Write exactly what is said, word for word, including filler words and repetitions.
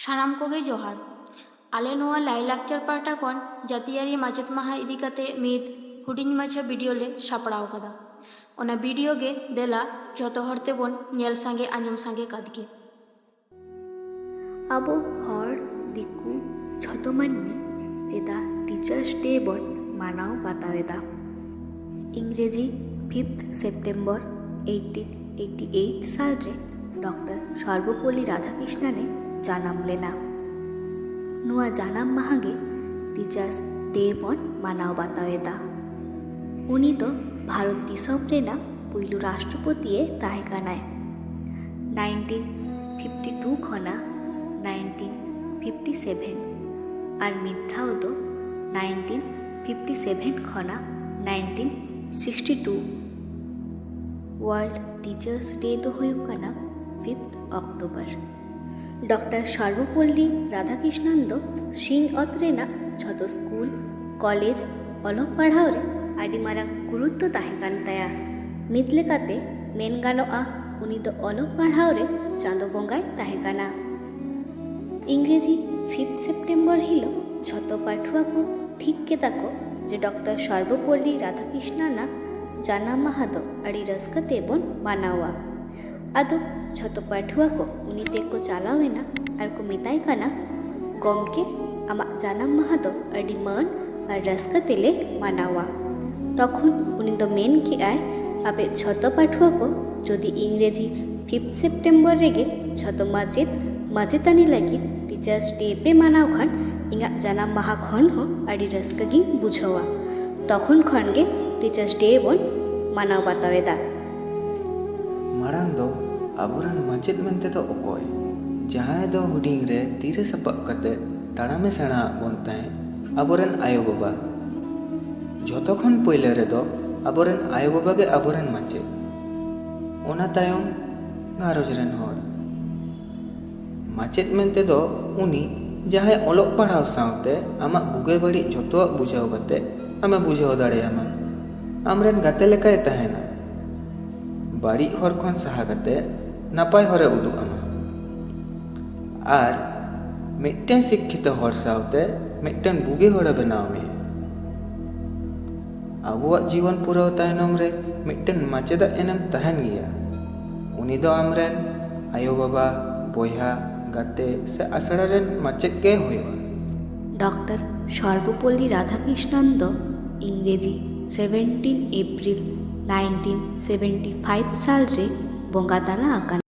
ᱥᱟᱱᱟᱢ ᱠᱚᱜᱮ ᱡᱚᱦᱟᱨ᱾ ᱟᱞᱮ ᱱᱚᱣᱟ ᱞᱟᱭᱼᱞᱟᱠᱪᱟᱨ ᱯᱟᱦᱴᱟ ᱠᱷᱚᱱ ᱡᱟᱹᱛᱤᱭᱟᱹᱨᱤ ᱢᱟᱪᱮᱛ ᱢᱟᱦᱟ ᱤᱫᱤ ᱠᱟᱛᱮ ᱢᱤᱫ ᱦᱩᱰᱤᱧ ᱢᱟᱪᱷᱟ ᱵᱷᱤᱰᱤᱭᱳ ᱞᱮ ᱥᱟᱯᱲᱟᱣ ᱠᱟᱫᱟ᱾ ᱚᱱᱟ ᱵᱷᱤᱰᱤᱭᱳ ᱜᱮ ᱫᱮᱞᱟ ᱡᱷᱚᱛᱚ ᱦᱚᱲ ᱛᱮᱵᱚᱱ ᱧᱮᱞ ᱥᱟᱸᱜᱮ ᱟᱸᱡᱚᱢ ᱥᱟᱸᱜᱮ ᱠᱟᱫ ᱜᱮ᱾ ᱟᱵᱚ ᱦᱚᱲ, ᱫᱤᱠᱩ, ᱡᱷᱚᱛᱚ ᱢᱟᱹᱱᱢᱤ ᱪᱮᱫᱟᱜ ᱴᱤᱪᱟᱨᱥ ᱰᱮ ᱵᱚᱱ ᱢᱟᱱᱟᱣ ᱵᱟᱛᱟᱣ ᱮᱫᱟ? ᱤᱝᱨᱮᱡᱤ fifth September eighteen eighty eight ᱥᱟᱞ ᱨᱮ ᱰᱚᱠᱴᱚᱨ ᱥᱚᱨᱵᱚᱯᱚᱞᱞᱤ ᱨᱟᱫᱷᱟᱠᱨᱤᱥᱱᱟᱱ ᱮ ᱡᱟᱱᱟᱢ ᱞᱮᱱᱟ᱾ ᱱᱚᱣᱟ ᱡᱟᱱᱟᱢ ᱢᱟᱦᱟ ᱜᱮ ᱴᱤᱪᱟᱨᱥ ᱰᱮ ᱵᱚᱱ ᱢᱟᱱᱟᱣ ᱵᱟᱛᱟᱣ ᱮᱫᱟ᱾ ᱩᱱᱤ ᱫᱚ ᱵᱷᱟᱨᱚᱛ ᱫᱤᱥᱚᱢ ᱨᱮᱱᱟᱜ ᱯᱩᱭᱞᱩ ᱨᱟᱥᱴᱨᱚᱯᱚᱛᱤ ᱮ ᱛᱟᱦᱮᱸ ᱠᱟᱱᱟᱭ᱾ ᱱᱟᱭᱤᱱᱴᱤᱱ ᱯᱷᱤᱯᱴᱤ ᱴᱩ ᱠᱷᱚᱱᱟᱜ ᱱᱟᱭᱤᱱᱴᱤᱱ ᱯᱷᱤᱯᱴᱤ ᱥᱮᱵᱷᱮᱱ ᱟᱨ ᱢᱤᱫ ᱫᱷᱟᱣ ᱫᱚ ᱱᱟᱭᱤᱱᱴᱤᱱ ᱯᱷᱤᱯᱴᱤ ᱥᱮᱵᱷᱮᱱ ᱠᱷᱚᱱᱟᱜ nineteen sixty two. World teachers day ᱫᱚ ᱦᱩᱭᱩᱜ ᱠᱟᱱᱟ fifth October. Doctor Sarvepalli Radhakrishnan ᱫᱚ ᱥᱤᱧ ᱚᱛ ᱨᱮᱱᱟᱜ ᱡᱷᱚᱛᱚ ᱥᱠᱩᱞ, ᱠᱚᱞᱮᱡᱽ, ᱚᱞᱚᱜ ᱯᱟᱲᱦᱟᱣ ᱨᱮ ᱟᱹᱰᱤ ᱢᱟᱨᱟᱝ ᱜᱩᱨᱩᱛᱛᱚ ᱛᱟᱦᱮᱸ ᱠᱟᱱ ᱛᱟᱭᱟ᱾ ᱢᱤᱫ ᱞᱮᱠᱟᱛᱮ ᱢᱮᱱ ᱜᱟᱱᱚᱜᱼᱟ, ᱩᱱᱤ ᱫᱚ ᱚᱞᱚᱜ ᱯᱟᱲᱦᱟᱣ ᱨᱮ ᱪᱟᱸᱫᱚ ᱵᱚᱸᱜᱟᱭ ᱛᱟᱦᱮᱸ ᱠᱟᱱᱟ᱾ ᱤᱝᱨᱮᱡᱤ ᱯᱷᱤᱯᱛᱷ ᱥᱮᱯᱴᱮᱢᱵᱚᱨ ᱦᱤᱞᱳᱜ ᱡᱷᱚᱛᱚ ᱯᱟᱹᱴᱷᱩᱣᱟᱹ ᱠᱚ ᱴᱷᱤᱠ ᱠᱮᱫᱟ ᱠᱚ ᱡᱮ ᱰᱚᱠᱴᱚᱨ ᱥᱚᱨᱵᱚᱯᱚᱞᱞᱤ ᱨᱟᱫᱷᱟᱠᱨᱤᱥᱱᱟᱱᱟᱜ ᱡᱟᱱᱟᱢ ᱢᱟᱦᱟ ᱫᱚ ᱟᱹᱰᱤ ᱨᱟᱹᱥᱠᱟᱹ ᱛᱮᱵᱚᱱ ᱢᱟᱱᱟᱣᱟ᱾ ᱟᱫᱚ ᱡᱷᱚᱛᱚ ᱯᱟᱹᱴᱷᱩᱣᱟᱹ ᱠᱚ ᱩᱱᱤ ᱴᱷᱮᱱ ᱠᱚ ᱪᱟᱞᱟᱣ ᱮᱱᱟ ᱟᱨ ᱠᱚ ᱢᱮᱛᱟᱭ ᱠᱟᱱᱟ, "ᱜᱚᱢᱠᱮ, ᱟᱢᱟᱜ ᱡᱟᱱᱟᱢ ᱢᱟᱦᱟ ᱫᱚ ᱟᱹᱰᱤ ᱢᱟᱹᱱ ᱟᱨ ᱨᱟᱹᱥᱠᱟᱹ ᱛᱮᱞᱮ ᱢᱟᱱᱟᱣᱟ᱾" ᱛᱚᱠᱷᱚᱱ ᱩᱱᱤ ᱫᱚ ᱢᱮᱱ ᱠᱮᱜᱼᱟᱭ, "ᱟᱯᱮ ᱡᱷᱚᱛᱚ ᱯᱟᱹᱴᱷᱩᱣᱟᱹ ᱠᱚ ᱡᱩᱫᱤ ᱤᱝᱨᱮᱡᱤ ᱯᱷᱤᱯᱛᱷ ᱥᱮᱯᱴᱮᱢᱵᱚᱨ ᱨᱮᱜᱮ ᱡᱷᱚᱛᱚ ᱢᱟᱪᱮᱫ ᱢᱟᱪᱮᱛᱟᱹᱱᱤ ᱞᱟᱹᱜᱤᱫ ᱴᱤᱪᱟᱨᱥ ᱰᱮ ᱯᱮ ᱢᱟᱱᱟᱣ ᱠᱷᱟᱱ, ᱤᱧᱟᱹᱜ ᱡᱟᱱᱟᱢ ᱢᱟᱦᱟ ᱠᱷᱚᱱ ᱦᱚᱸ ᱟᱹᱰᱤ ᱨᱟᱹᱥᱠᱟᱹ ᱜᱤᱧ ᱵᱩᱡᱷᱟᱹᱣᱟ᱾" ᱛᱚᱠᱷᱚᱱ ᱠᱷᱚᱱ ᱜᱮ ᱴᱤᱪᱟᱨᱥ ᱰᱮ ᱵᱚᱱ ᱢᱟᱱᱟᱣ ᱵᱟᱛᱟᱣ ᱮᱫᱟ᱾ ᱢᱟᱲᱟᱝ ᱫᱚ ᱟᱵᱚᱨᱮᱱ ᱢᱟᱪᱮᱫ ᱢᱮᱱᱛᱮ ᱫᱚ ᱚᱠᱚᱭ? ᱡᱟᱦᱟᱸᱭ ᱫᱚ ᱦᱩᱰᱤᱧ ᱨᱮ ᱛᱤᱨᱮ ᱥᱟᱯᱟᱵ ᱠᱟᱛᱮ ᱛᱟᱲᱟᱢᱮ ᱥᱮᱬᱟ ᱟᱫ ᱵᱚᱱ ᱛᱟᱦᱮᱸᱫ, ᱟᱵᱚᱨᱮᱱ ᱟᱭᱳᱼᱵᱟᱵᱟ᱾ ᱡᱷᱚᱛᱚ ᱠᱷᱚᱱ ᱯᱳᱭᱞᱳ ᱨᱮᱫᱚ ᱟᱵᱚᱨᱮᱱ ᱟᱭᱳᱼᱵᱟᱵᱟ ᱜᱮ ᱟᱵᱚᱨᱮᱱ ᱢᱟᱪᱮᱫ᱾ ᱚᱱᱟ ᱛᱟᱭᱚᱢ ᱜᱷᱟᱨᱚᱸᱡᱽ ᱨᱮᱱ ᱦᱚᱲ᱾ ᱢᱟᱪᱮᱫ ᱢᱮᱱᱛᱮ ᱫᱚ ᱩᱱᱤ ᱡᱟᱦᱟᱸᱭ ᱚᱞᱚᱜ ᱯᱟᱲᱦᱟᱣ ᱥᱟᱶᱛᱮ ᱟᱢᱟᱜ ᱵᱩᱜᱤ ᱵᱟᱹᱲᱤᱡ ᱡᱷᱚᱛᱚᱣᱟᱜ ᱵᱩᱡᱷᱟᱹᱣ ᱠᱟᱛᱮ ᱟᱢᱮ ᱵᱩᱡᱷᱟᱹᱣ ᱫᱟᱲᱮᱭᱟᱢᱟ᱾ ᱟᱢᱨᱮᱱ ᱜᱟᱛᱮ ᱞᱮᱠᱟᱭ ᱛᱟᱦᱮᱱᱟ᱾ ᱵᱟᱹᱲᱤᱡ ᱦᱚᱨ ᱠᱷᱚᱱ ᱥᱟᱦᱟ ᱠᱟᱛᱮ ᱱᱟᱯᱟᱭ ᱦᱚᱨᱮ ᱩᱫᱩᱜ ᱟᱢᱟ᱾ ᱟᱨ ᱢᱤᱫᱴᱮᱱ ᱥᱤᱠᱠᱷᱤᱛᱚ ᱦᱚᱲ ᱥᱟᱶᱛᱮ ᱢᱤᱫᱴᱮᱱ ᱵᱩᱜᱤ ᱦᱚᱲᱮ ᱵᱮᱱᱟᱣ ᱢᱮᱭᱟ᱾ ᱟᱵᱚᱣᱟᱜ ᱡᱤᱵᱚᱱ ᱯᱩᱨᱟᱹᱣ ᱛᱟᱭᱱᱚᱢ ᱨᱮ ᱢᱤᱫᱴᱮᱱ ᱢᱟᱪᱮᱫᱟᱜ ᱮᱱᱮᱢ ᱛᱟᱦᱮᱱ ᱜᱮᱭᱟ᱾ ᱩᱱᱤ ᱫᱚ ᱟᱢᱨᱮᱱ ᱟᱭᱳᱼᱵᱟᱵᱟ, ᱵᱚᱭᱦᱟ, ᱜᱟᱛᱮ ᱥᱮ ᱟᱥᱲᱟ ᱨᱮᱱ ᱢᱟᱪᱮᱫ ᱜᱮ ᱦᱩᱭᱩᱜᱼᱟ᱾ ᱰᱚᱠᱴᱚᱨ ᱥᱚᱨᱵᱚᱯᱚᱞᱞᱤ ᱨᱟᱫᱷᱟᱠᱨᱤᱥᱱᱚᱱ ᱫᱚ ᱤᱝᱨᱮᱡᱤ seventeen April nineteen seventy five ᱥᱟᱞ ᱨᱮ ᱵᱚᱸᱜᱟ ᱛᱟᱞᱟ ᱟᱠᱟᱱᱟ᱾